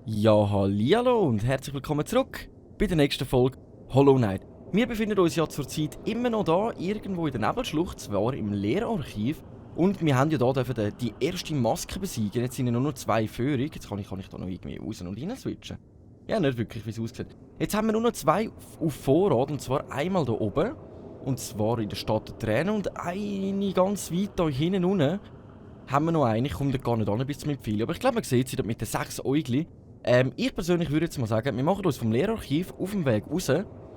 Ja, hallihallo und herzlich willkommen zurück bei der nächsten Folge Hollow Knight. Wir befinden uns ja zurzeit immer noch da, irgendwo in der Nebelschlucht, zwar im Lehrarchiv. Und wir haben ja da die erste Maske besiegen. Jetzt sind ja nur noch 2 Führung. Jetzt kann ich da noch irgendwie raus und rein switchen. Ja, nicht wirklich, wie es aussieht. Jetzt haben wir nur noch 2 auf Vorrat, und zwar einmal da oben. Und zwar in der Stadt der Tränen und eine ganz weit da hinten unten. Haben wir noch eine, ich komme da gar nicht an bis zum Empfehlen. Aber ich glaube, man sieht sie dort mit den 6 Äugli. Ich persönlich würde jetzt mal sagen, wir machen uns vom Lehrarchiv auf dem Weg raus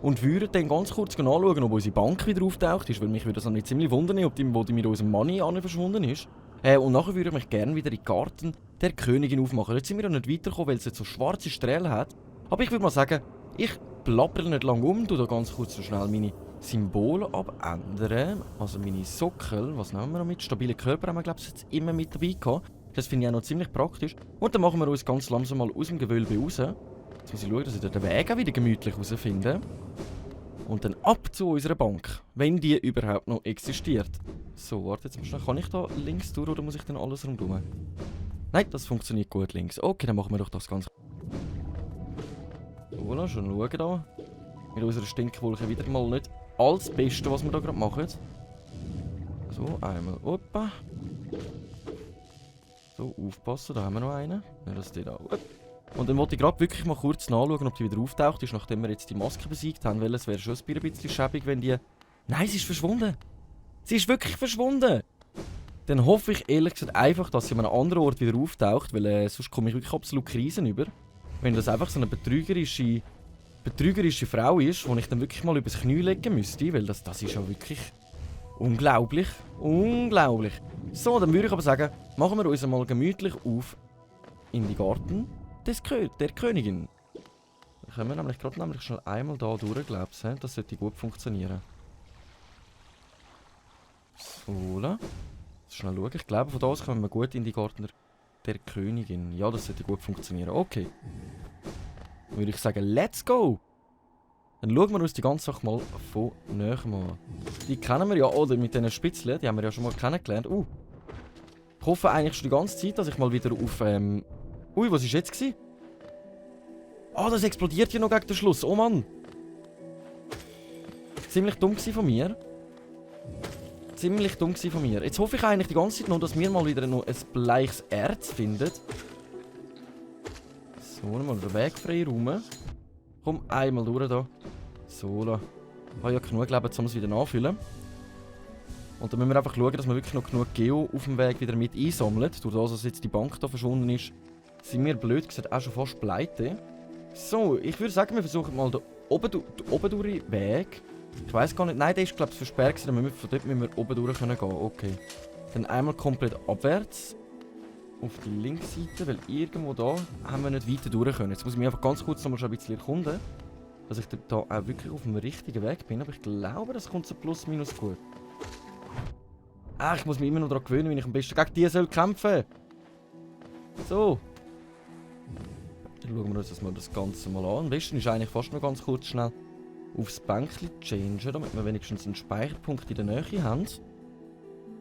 und würden dann ganz kurz anschauen, ob unsere Bank wieder auftaucht ist, weil mich würde das noch nicht ziemlich wundern, ob die mit unserem Money verschwunden ist. Und nachher würde ich mich gerne wieder in den Garten der Königin aufmachen. Dort sind wir noch nicht weitergekommen, weil es jetzt so schwarze Strählen hat. Aber ich würde mal sagen, ich plappere nicht lange um, tu da ganz kurz so schnell meine Symbole abändern. Also meine Sockel, was nehmen wir noch mit? Stabile Körper haben wir, glaube ich, jetzt immer mit dabei gehabt. Das finde ich auch noch ziemlich praktisch. Und dann machen wir uns ganz langsam mal aus dem Gewölbe raus. Jetzt muss ich schauen, dass ich den Weg auch wieder gemütlich herausfinde. Und dann ab zu unserer Bank, wenn die überhaupt noch existiert. So, warte jetzt mal schnell. Kann ich da links durch oder muss ich dann alles rundherum? Nein, das funktioniert gut links. Okay, dann machen wir doch das Ganze. So, lass schon schauen da. Mit unserer Stinkwolke wieder mal nicht alles Beste, was wir da gerade machen. So, einmal. Opa. So, aufpassen, da haben wir noch einen. Nicht, dass die da... Und dann wollte ich gerade wirklich mal kurz nachschauen, ob die wieder auftaucht ist, nachdem wir jetzt die Maske besiegt haben, weil es wäre schon ein bisschen schäbig, wenn die... Nein, sie ist verschwunden! Sie ist wirklich verschwunden! Dann hoffe ich ehrlich gesagt einfach, dass sie an einem anderen Ort wieder auftaucht, weil sonst komme ich wirklich absolut Krisen über. Wenn das einfach so eine betrügerische Frau ist, die ich dann wirklich mal übers Knie legen müsste, weil das ist ja wirklich... Unglaublich. Unglaublich. So, dann würde ich aber sagen, machen wir uns mal gemütlich auf in die Garten der Königin. Dann können wir nämlich gerade schnell einmal da durch, glaube ich. Das sollte gut funktionieren. So, schnell schauen. Ich glaube, von da aus kommen wir gut in die Garten der Königin. Ja, das sollte gut funktionieren. Okay. Dann würde ich sagen, let's go! Dann schauen wir uns die ganze Sache mal von näher an. Die kennen wir ja, oder mit diesen Spitzeln, die haben wir ja schon mal kennengelernt. Ich hoffe eigentlich schon die ganze Zeit, dass ich mal wieder auf... Ui, was war jetzt gewesen? Das explodiert ja noch gegen den Schluss. Oh Mann! Ziemlich dumm gewesen von mir. Ziemlich dumm gewesen von mir. Jetzt hoffe ich eigentlich die ganze Zeit noch, dass wir mal wieder noch ein bleiches Erz finden. So, mal den Weg frei rum. Komm, einmal durch da. So, ich habe ja genug Leben, um es wieder nachfüllen. Und dann müssen wir einfach schauen, dass wir wirklich noch genug Geo auf dem Weg wieder mit einsammeln. Durch das, dass jetzt die Bank hier verschwunden ist, sind wir blöd gesagt auch schon fast pleite. So, ich würde sagen, wir versuchen mal den oben durch den Weg. Ich weiß gar nicht, nein, der ist glaube ich versperrt, von dort müssen wir oben durch gehen. Okay. Dann einmal komplett abwärts. Auf die linke Seite, weil irgendwo da haben wir nicht weiter durch können. Jetzt muss ich mich einfach ganz kurz noch mal schon ein bisschen erkunden, dass ich da auch wirklich auf dem richtigen Weg bin. Aber ich glaube, das kommt so plus minus gut. Ich muss mich immer noch daran gewöhnen, wie ich am besten gegen die soll kämpfen. So. Dann schauen wir uns das Ganze mal an. Am besten ist eigentlich fast noch ganz kurz schnell aufs Bänkchen changen, damit wir wenigstens einen Speicherpunkt in der Nähe haben.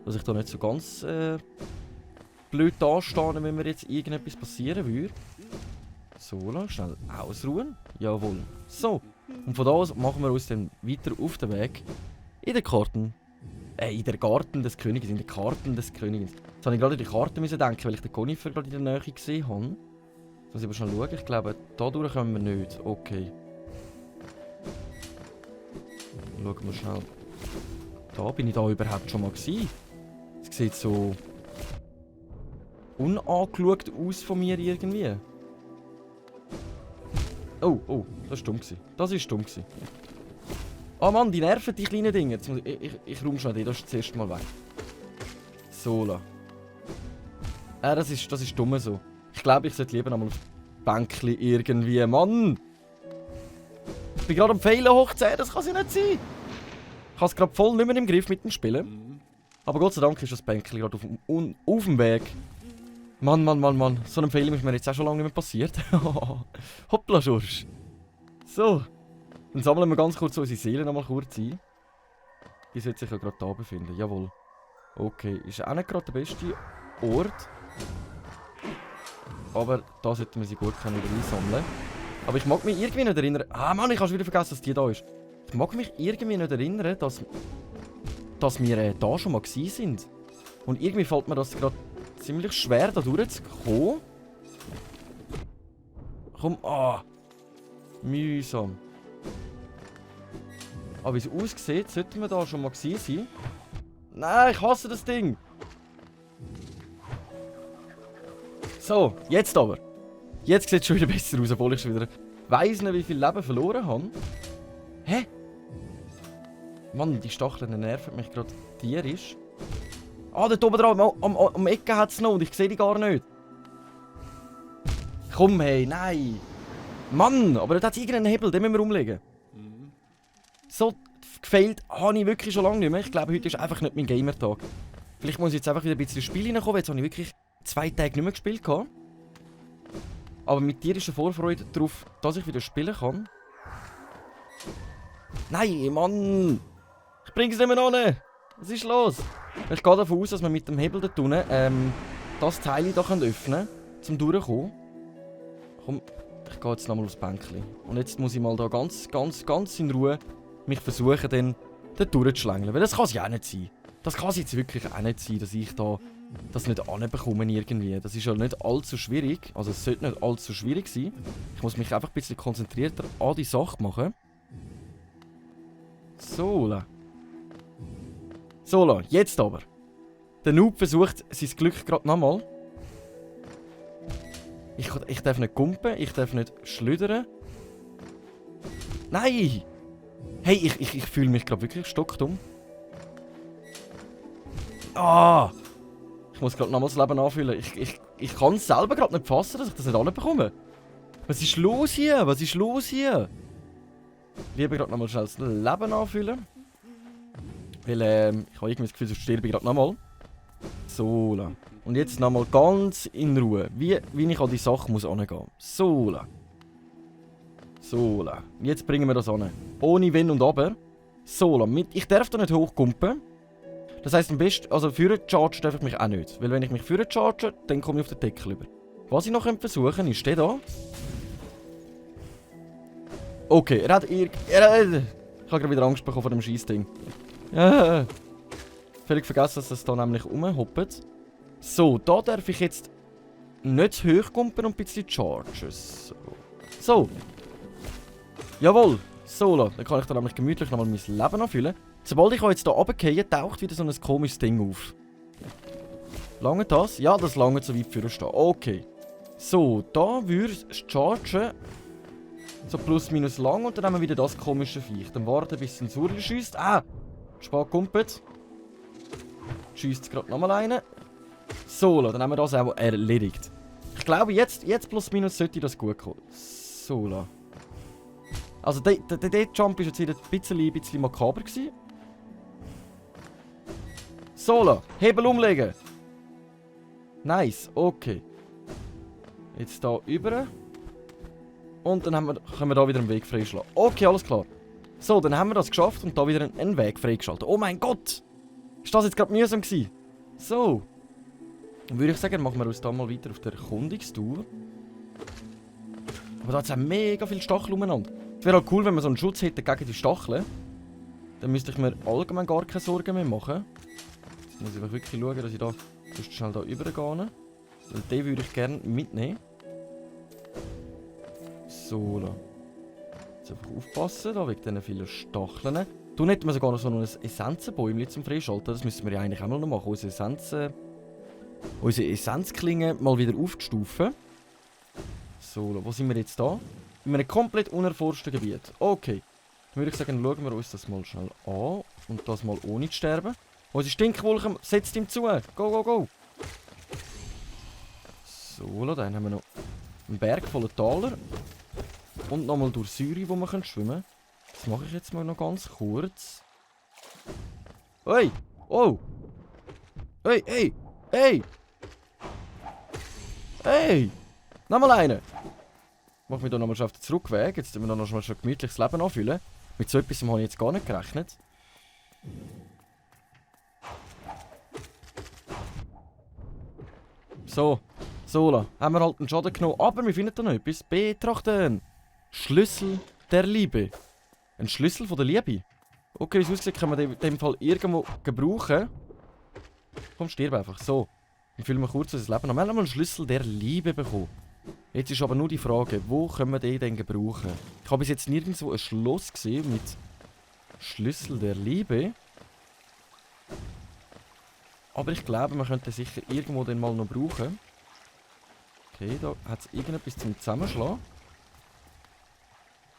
Dass ich da nicht so ganz... blöd dastehen, wenn mir jetzt irgendetwas passieren würde. So, schnell ausruhen. Jawohl. So. Und von da aus machen wir uns dann weiter auf den Weg. In der Garten des Königs. In den Karten des Königs. Jetzt habe ich gerade an die Karte denken, weil ich den Konifer gerade in der Nähe gesehen habe. Jetzt muss ich aber schnell schauen. Ich glaube, da durch können wir nicht. Okay. Schauen wir schnell. Da bin ich da überhaupt schon mal gewesen. Es sieht so... unangeschaut aus von mir irgendwie. Oh, das war dumm. Das war dumm. Oh Mann, die nerven, die kleinen Dinge. Jetzt muss ich räume schnell die, das ist das erste Mal weg. So, das ist dumm so. Ich glaube, ich sollte lieber nochmal auf Bänkchen irgendwie. Mann! Ich bin gerade am Fehlen hoch 10, das kann es ja nicht sein. Ich habe es gerade voll nicht mehr im Griff mit dem Spielen. Aber Gott sei Dank ist das Bänkchen gerade auf dem Weg. Mann. So ein Fehler ist mir jetzt auch schon lange nicht mehr passiert. Hoppla, Schursch. So. Dann sammeln wir ganz kurz unsere Seele nochmal kurz ein. Die sollte sich ja gerade da befinden, jawohl. Okay, ist auch nicht gerade der beste Ort. Aber da sollten wir sie gut wieder einsammeln. Aber ich mag mich irgendwie nicht erinnern... Ah Mann, ich habe schon wieder vergessen, dass die da ist. Ich mag mich irgendwie nicht erinnern, dass wir da schon mal gewesen sind. Und irgendwie fällt mir das gerade ziemlich schwer, da durchzukommen. Komm, mühsam. Aber wie es aussieht, sollten wir da schon mal gewesen sein. Nein, ich hasse das Ding. So, jetzt aber. Jetzt sieht es schon wieder besser aus, obwohl ich schon wieder weiss nicht, wie viel Leben verloren habe. Hä? Mann, die Stacheln nerven mich gerade tierisch. Ah, dort oben dran, am Ecke hat es noch und ich sehe die gar nicht. Komm, hey, nein. Mann, aber dort hat es irgendeinen Hebel, den müssen wir umlegen. So gefailt habe ich wirklich schon lange nicht mehr. Ich glaube, heute ist einfach nicht mein Gamer-Tag. Vielleicht muss ich jetzt einfach wieder ein bisschen ins Spiel reinkommen. Jetzt habe ich wirklich 2 Tage nicht mehr gespielt. Aber mit tierischer Vorfreude darauf, dass ich wieder spielen kann. Nein, Mann! Ich bring's nicht mehr an! Was ist los? Ich gehe davon aus, dass wir mit dem Hebel dort unten das Teil hier öffnen können, zum durchkommen. Komm, ich gehe jetzt nochmal aufs Bänkchen. Und jetzt muss ich mal da ganz in Ruhe mich versuchen, dann durchzuschlängeln. Weil das kann es ja auch nicht sein. Das kann es jetzt wirklich auch nicht sein, dass ich da das nicht anbekomme irgendwie. Das ist ja nicht allzu schwierig. Also es sollte nicht allzu schwierig sein. Ich muss mich einfach ein bisschen konzentrierter an die Sache machen. So. So, jetzt aber. Der Noob versucht sein Glück gerade nochmal. Ich darf nicht kumpen, ich darf nicht schlüdern. Nein! Hey, ich fühle mich gerade wirklich stockdumm. Ah! Ich muss gerade nochmal das Leben anfüllen. Ich kann es selber gerade nicht fassen, dass ich das nicht anbekomme. Was ist los hier? Was ist los hier? Lieber gerade nochmal schnell das Leben anfüllen. Weil ich habe irgendwie das Gefühl, sonst sterbe ich gerade nochmal. So. Und jetzt nochmal ganz in Ruhe. Wie ich an die Sache muss angehen. So. So. Jetzt bringen wir das an. Ohne Wenn und Aber. So. Ich darf da nicht hochkumpen. Das heisst am besten, also führen chargen darf ich mich auch nicht. Weil wenn ich mich führen charge, dann komme ich auf den Deckel über. Was ich noch versuchen könnte, ist der da. Okay, ich habe gerade wieder Angst bekommen vor dem Scheissding. Ja. Völlig vergessen, dass das da nämlich rumhoppt. So, da darf ich jetzt nicht hochkumpen und ein bisschen chargen. So. Jawohl. So, dann kann ich da nämlich gemütlich nochmal mein Leben anfüllen. Sobald ich jetzt hier runtergehe, taucht wieder so ein komisches Ding auf. Lange das? Ja, das lange so weit für stehen. Okay. So, da würde es chargen. So plus minus lang und dann haben wir wieder das komische Viech. Dann warten, bis es ein Surli schiesst. Spät kumpelt. Schiesst gerade nochmal einen. So, dann haben wir das auch erledigt. Ich glaube, jetzt plus minus sollte das gut kommen. So. Also, der Jump war jetzt wieder ein bisschen makaber gewesen. So, Hebel umlegen. Nice, okay. Jetzt hier rüber. Und dann können wir da wieder einen Weg freischlagen. Okay, alles klar. So, dann haben wir das geschafft und da wieder einen Weg freigeschaltet. Oh mein Gott! Ist das jetzt gerade mühsam gewesen? So. Dann würde ich sagen, machen wir uns da mal weiter auf der Erkundungstour. Aber da hat es mega viele Stacheln umeinander. Es wäre halt cool, wenn wir so einen Schutz hätten gegen die Stacheln. Dann müsste ich mir allgemein gar keine Sorgen mehr machen. Jetzt muss ich wirklich schauen, dass ich da schnell da übergehe. Weil den würde ich gerne mitnehmen. So, jetzt einfach aufpassen, da wegen diesen vielen Stacheln. Dann hätten wir sogar noch so ein Essenzenbäumchen zum Freischalten. Das müssen wir ja eigentlich auch mal noch machen. Unsere Essenzklinge mal wieder aufzustufen. So, wo sind wir jetzt da? In einem komplett unerforschten Gebiet. Okay. Dann würde ich sagen, schauen wir uns das mal schnell an. Und das mal ohne zu sterben. Unsere Stinkwolke setzt ihm zu. Go, go, go. So, dann haben wir noch einen Berg voller Taler. Und nochmal durch Säure, wo wir schwimmen können. Das mache ich jetzt mal noch ganz kurz. Hey! Oh! Hey, hey! Hey! Hey! Nochmal einen! Mach mich da nochmal auf den Zurückweg. Jetzt müssen wir noch mal gemütlich das Leben anfüllen. Mit so etwas habe ich jetzt gar nicht gerechnet. So. Sola. Haben wir halt einen Schaden genommen. Aber wir finden da noch etwas. Betrachten. Schlüssel der Liebe. Ein Schlüssel von der Liebe. Okay, wie es aussieht, können wir den in dem Fall irgendwo gebrauchen. Komm, stirb einfach. So. Dann füllen wir kurz unser Leben an. Wir haben einen Schlüssel der Liebe bekommen. Jetzt ist aber nur die Frage, wo können wir den denn gebrauchen? Ich habe bis jetzt nirgendwo ein Schloss gesehen mit Schlüssel der Liebe. Aber ich glaube, wir könnten sicher irgendwo den mal noch brauchen. Okay, da hat es irgendetwas zum Zusammenschlagen.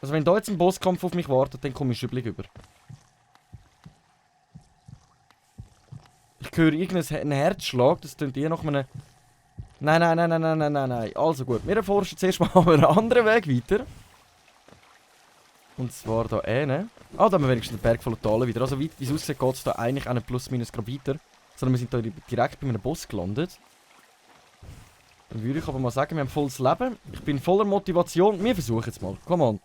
Also wenn da jetzt ein Bosskampf auf mich wartet, dann komme ich schüblig über. Ich höre irgendeinen Herzschlag, das klingt eher nach einem... Nein. Also gut, wir erforschen zuerst mal einen anderen Weg weiter. Und zwar da hinten. Ah, da haben wir wenigstens den Berg voller Talen wieder. Also wie es aussieht, geht es da eigentlich auch nicht plus minus gerade weiter. Sondern wir sind da direkt bei einem Boss gelandet. Dann würde ich aber mal sagen, wir haben volles Leben. Ich bin voller Motivation. Wir versuchen es mal. Come on.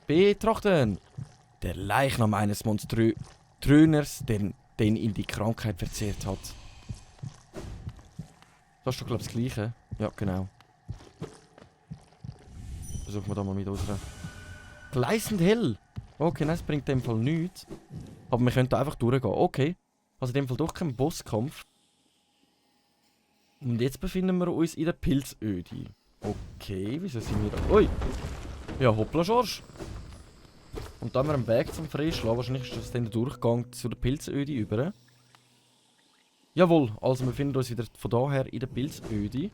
Betrachten. Der Leichnam eines Monströners, den ihn die Krankheit verzehrt hat. Das ist doch, glaube ich, das Gleiche. Ja, genau. Versuchen wir da mal mit unserer... Gleißend hell. Okay, nein, das bringt in dem Fall nichts. Aber wir können da einfach durchgehen. Okay. Also in dem Fall doch kein Bosskampf. Und jetzt befinden wir uns in der Pilzöde. Okay, wieso sind wir da? Ui! Ja, hoppla, Schorsch. Und da haben wir einen Weg zum Freischlagen. Wahrscheinlich ist das dann der Durchgang zu der Pilzöde über. Jawohl, also wir befinden uns wieder von daher in der Pilzöde.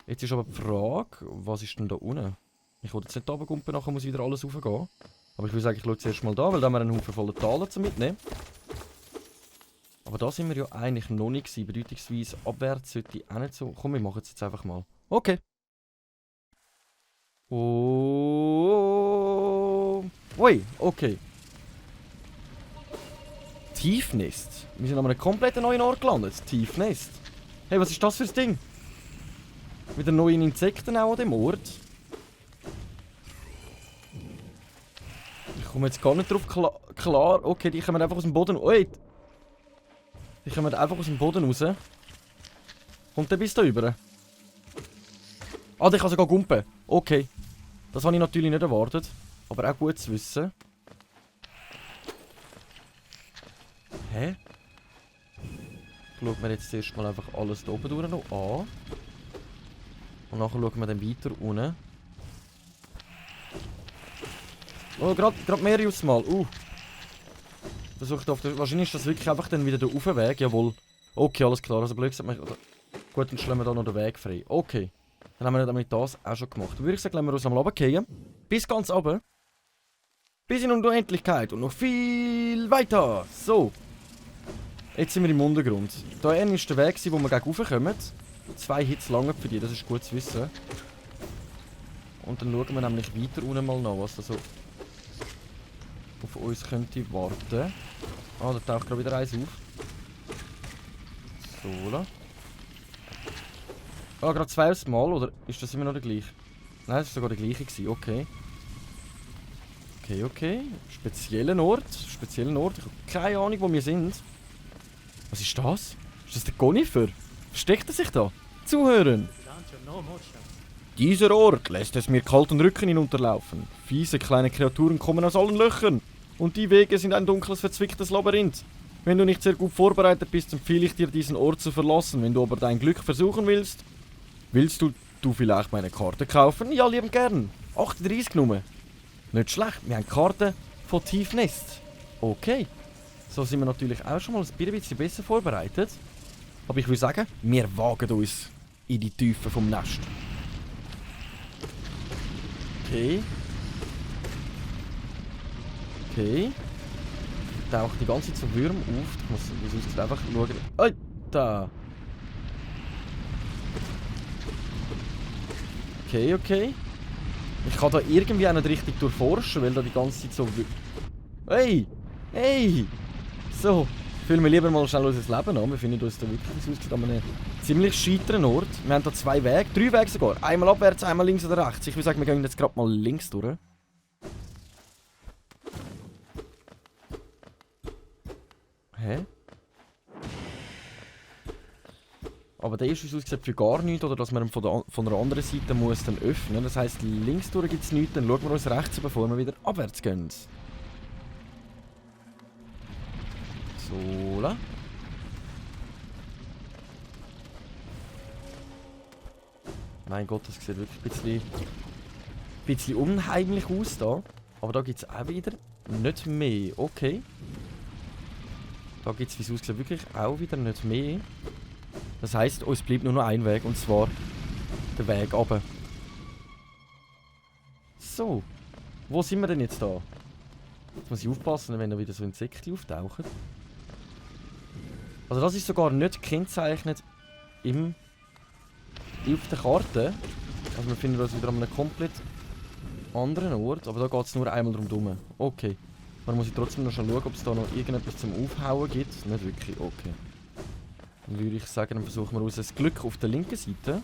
Jetzt ist aber die Frage, was ist denn da unten? Ich will jetzt nicht da runtergumpen, nachher muss wieder alles raufgehen. Aber ich würde sagen, ich schaue zuerst mal da, weil da haben wir einen Haufen voller Taler zu mitnehmen. Aber da sind wir ja eigentlich noch nicht gewesen. Bedeutungsweise abwärts sollte ich auch nicht so... Komm, wir machen es jetzt einfach mal. Okay. Oh. Ui, okay. Tiefnest. Wir sind an einem komplett neuen Ort gelandet. Tiefnest. Hey, was ist das für ein Ding? Wieder neue Insekten auch an dem Ort. Ich komme jetzt gar nicht drauf klar. Okay, die kommen einfach aus dem Boden. Ui. Die kommen einfach aus dem Boden raus. Kommt der bis da rüber? Ah, der kann sogar gumpen. Okay. Das habe ich natürlich nicht erwartet. Aber auch gut zu wissen. Hä? Ich schaue mir jetzt zuerst mal einfach alles da oben durch noch an. Und nachher schauen wir dann weiter unten. Oh, gerade mehrere aufs Mal. Versucht auf der... Wahrscheinlich ist das wirklich einfach dann wieder der Aufweg. Jawohl. Okay, alles klar. Also blöd gesagt, gut, dann schlagen wir da noch den Weg frei. Okay. Dann haben wir damit das auch schon gemacht. Dann würde ich sagen, lassen wir uns am runtergehen. Bis ganz runter. Bis in die Unendlichkeit und noch viel weiter. So. Jetzt sind wir im Untergrund. Da ist der Weg, wo wir gegen raufkommen. 2 Hits lange für die, das ist gut zu wissen. Und dann schauen wir nämlich weiter unten mal nach, was da so auf uns könnte warten. Ah, da taucht gerade wieder eins auf. So, la. Ah, gerade 2 aufs Mal, oder ist das immer noch der gleiche? Nein, das war sogar der gleiche gewesen, okay. Okay. Spezieller Ort. Ich habe keine Ahnung, wo wir sind. Was ist das? Ist das der Gonifer? Versteckt er sich da? Zuhören! Dieser Ort lässt es mir kalten Rücken hinunterlaufen. Fiese kleine Kreaturen kommen aus allen Löchern. Und die Wege sind ein dunkles, verzwicktes Labyrinth. Wenn du nicht sehr gut vorbereitet bist, empfehle ich dir, diesen Ort zu verlassen. Wenn du aber dein Glück versuchen willst du vielleicht meine Karte kaufen? Ja, liebend gern. 38 Nummer. Nicht schlecht, wir haben Karten von Tiefnest. Okay. So sind wir natürlich auch schon mal ein bisschen besser vorbereitet. Aber ich würde sagen, wir wagen uns in die Tiefe vom Nest. Okay. Taucht die ganze Zeit so Würm auf. Ich muss sonst einfach schauen. Da. Okay. Ich kann da irgendwie auch nicht richtig durchforschen, weil da die ganze Zeit so... Hey! So, füllen wir lieber mal schnell unser Leben an. Wir finden uns da wirklich an einem ziemlich scheiteren Ort. Wir haben da 2 Wege, 3 Wege sogar. Einmal abwärts, einmal links oder rechts. Ich würde sagen, wir gehen jetzt gerade mal links durch. Hä? Aber der ist, wie es aussieht, für gar nichts. Oder dass man ihn von einer anderen Seite muss dann öffnen. Das heisst, links durch gibt es nichts. Dann schauen wir uns rechts, bevor wir wieder abwärts gehen. So, la. Mein Gott, das sieht wirklich ein bisschen unheimlich aus da. Aber da gibt es auch wieder nicht mehr. Okay. Da gibt es, wie es aussieht, wirklich auch wieder nicht mehr. Das heisst, uns bleibt nur noch ein Weg, und zwar der Weg runter. So. Wo sind wir denn jetzt da? Jetzt muss ich aufpassen, wenn da wieder so Insekten auftauchen. Also das ist sogar nicht gekennzeichnet auf der Karte. Also wir finden uns wieder an einem komplett anderen Ort, aber da geht es nur einmal drum. Okay. Man muss trotzdem noch schauen, ob es da noch irgendetwas zum Aufhauen gibt. Nicht wirklich, okay. Dann würde ich sagen, dann versuchen wir uns das Glück auf der linken Seite.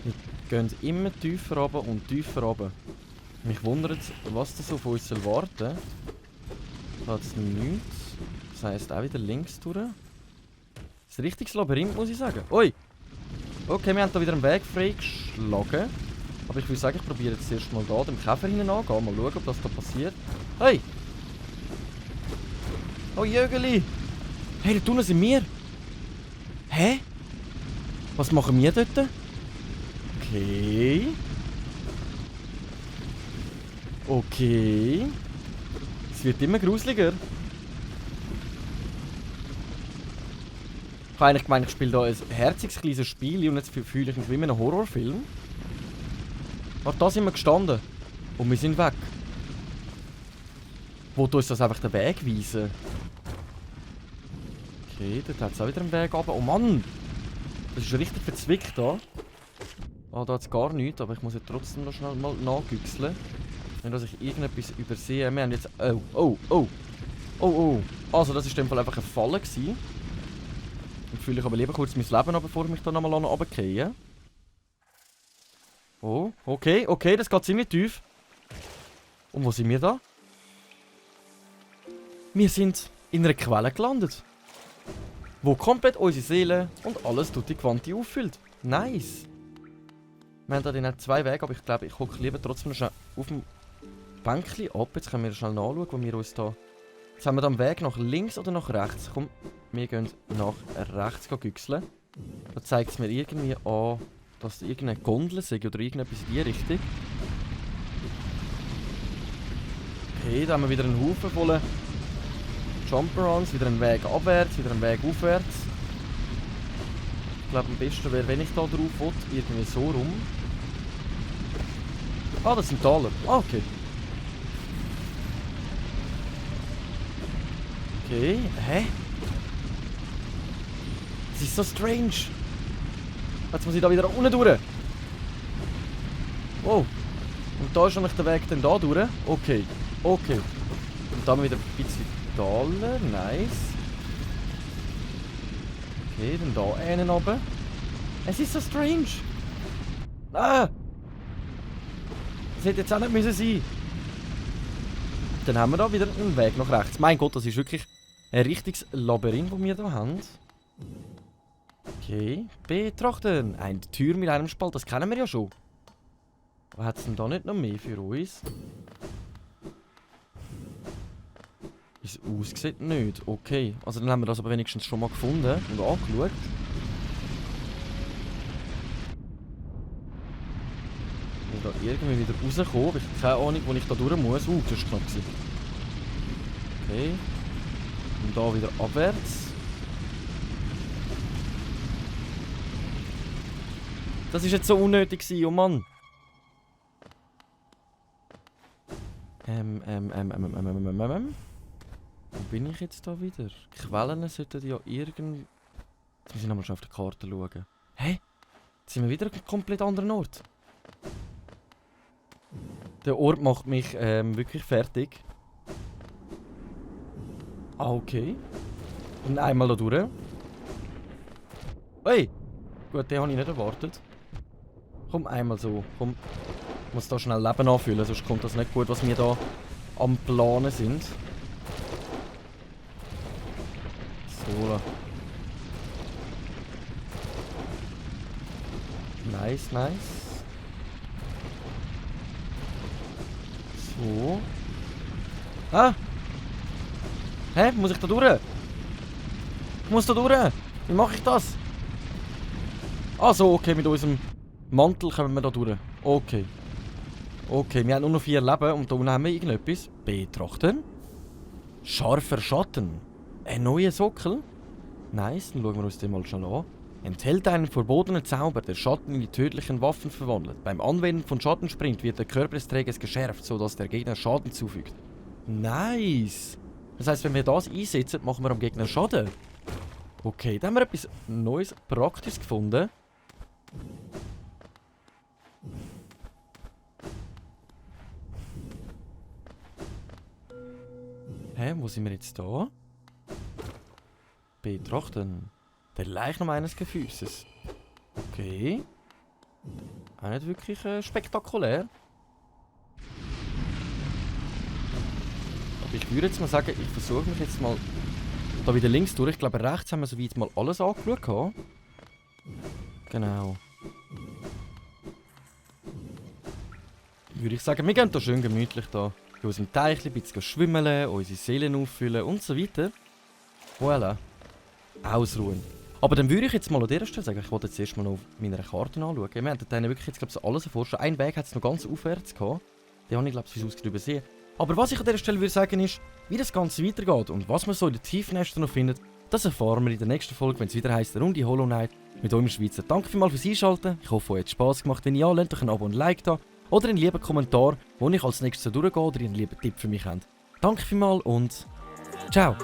Wir gehen immer tiefer runter und tiefer runter. Mich wundert, was das auf uns warten soll. Da hat es nichts. Das heisst auch wieder links durch. Das ist ein richtiges Labyrinth, muss ich sagen. Ui! Okay, wir haben da wieder einen Weg freigeschlagen. Aber ich würde sagen, ich probiere jetzt erst mal da den Käfer hinein angehen. Mal schauen, ob das da passiert. Hey! Oh Jögeli! Hey, da unten sind wir! Hä? Was machen wir dort? Okay. Okay. Es wird immer gruseliger. Ich habe eigentlich gemeint, ich spiele hier ein herziges kleines Spiel und jetzt fühle ich mich wie in einem Horrorfilm. Aber da sind wir gestanden. Und wir sind weg. Wollt uns das einfach den Weg weisen? Okay, dort hat es auch wieder einen Weg runter. Oh Mann! Das ist richtig verzwickt da. Ah, da hat es gar nichts, aber ich muss jetzt trotzdem noch schnell mal nachgüchseln. Wenn dass ich irgendetwas übersehe. Wir haben jetzt... Oh, oh, oh! Oh, oh! Also, das war in dem Fall einfach eine Falle gewesen. Dann fühle ich aber lieber kurz mein Leben an, bevor ich mich da nochmal runtergehe. Oh, okay, okay, das geht ziemlich tief. Und wo sind wir da? Wir sind in einer Quelle gelandet. Wo komplett unsere Seele und alles tutti quanti auffüllt. Nice. Wir haben da dann 2 Wege, aber ich glaube, ich hocke lieber trotzdem noch schnell auf dem Bänkchen ab. Jetzt können wir schnell nachschauen, wo wir uns da... Jetzt haben wir da einen Weg nach links oder nach rechts. Komm, wir gehen nach rechts güchseln. Da zeigt es mir irgendwie an, dass irgendeine Gondel ist oder irgendetwas in die Richtung. Okay, da haben wir wieder einen Haufen voller Jump-Arounds, wieder einen Weg abwärts, wieder einen Weg aufwärts. Ich glaube, am besten wäre, wenn ich da drauf will, irgendwie so rum. Ah, das sind Taler. Ah, okay. Okay, hä? Das ist so strange. Jetzt muss ich da wieder unten durch. Oh. Und da ist nämlich der Weg dann da durch. Okay, okay. Und dann wieder ein bisschen Taler, nice. Okay, dann da einen runter. Es ist so strange. Ah! Das hätte jetzt auch nicht müssen sein. Dann haben wir da wieder einen Weg nach rechts. Mein Gott, das ist wirklich ein richtiges Labyrinth, das wir hier haben. Okay, betrachten. Eine Tür mit einem Spalt, das kennen wir ja schon. Aber hat es denn da nicht noch mehr für uns? Wie es aussieht, nicht. Okay, also dann haben wir das aber wenigstens schon mal gefunden und angeschaut. Ich da irgendwie wieder rauskommen. Ich habe keine Ahnung, wo ich da durch muss. Das ist knapp. Okay. Und da wieder abwärts. Das war jetzt so unnötig, oh Mann. Wo bin ich jetzt da wieder? Quellen sollten ja irgend... Jetzt muss ich nochmal auf die Karte schauen. Hä? Jetzt sind wir wieder an einem komplett anderen Ort. Der Ort macht mich wirklich fertig. Ah, okay. Und einmal da durch. Hey! Gut, den habe ich nicht erwartet. Komm, einmal so. Komm. Ich muss da schnell Leben anfüllen, sonst kommt das nicht gut, was wir da am Planen sind. So. Nice, nice. So. Ah! Hä? Muss ich da durch? Ich muss da durch! Wie mache ich das? Ah so, okay, mit unserem Mantel kommen wir da durch. Okay. Okay, wir haben nur noch 4 Leben und da unten haben wir irgendetwas. Betrachten. Scharfer Schatten. Ein neuer Sockel. Nice, dann schauen wir uns den mal schnell an. Enthält einen verbotenen Zauber, der Schatten in die tödlichen Waffen verwandelt. Beim Anwenden von Schattensprint wird der Körper des Trägers geschärft, sodass der Gegner Schaden zufügt. Nice! Das heisst, wenn wir das einsetzen, machen wir am Gegner Schaden. Okay, da haben wir etwas Neues, Praktisches gefunden. Hä, wo sind wir jetzt da? Betrachten. Der Leichnam eines Gefüßes. Okay. Auch nicht wirklich spektakulär. Aber ich würde jetzt mal sagen, ich versuche mich jetzt mal da wieder links durch. Ich glaube, rechts haben wir soweit mal alles angeschaut. Genau. Würde ich sagen, wir gehen hier schön gemütlich da in unserem Teich ein bisschen schwimmeln, unsere Seelen auffüllen und so weiter. Voilà. Ausruhen. Aber dann würde ich jetzt mal an dieser Stelle sagen, ich wollte jetzt erstmal noch auf meiner Karte anschauen. Wir haben da wirklich jetzt, glaube ich, so alles erforscht. Einen Weg hat es noch ganz aufwärts gehabt. Den habe ich, glaube ich, wie es aussieht, übersehen. Aber was ich an dieser Stelle würde sagen ist, wie das Ganze weitergeht und was man so in den Tiefnächten noch findet, das erfahren wir in der nächsten Folge, wenn es wieder heisst, Runde Hollow Knight mit eurem Schweizer. Danke vielmals fürs Einschalten. Ich hoffe, euch hat Spass gemacht. Wenn ja, lasst euch ein Abo und ein Like da. Oder einen lieben Kommentar, wo ich als nächstes durchgehe oder einen lieben Tipp für mich habt. Danke vielmals und ciao!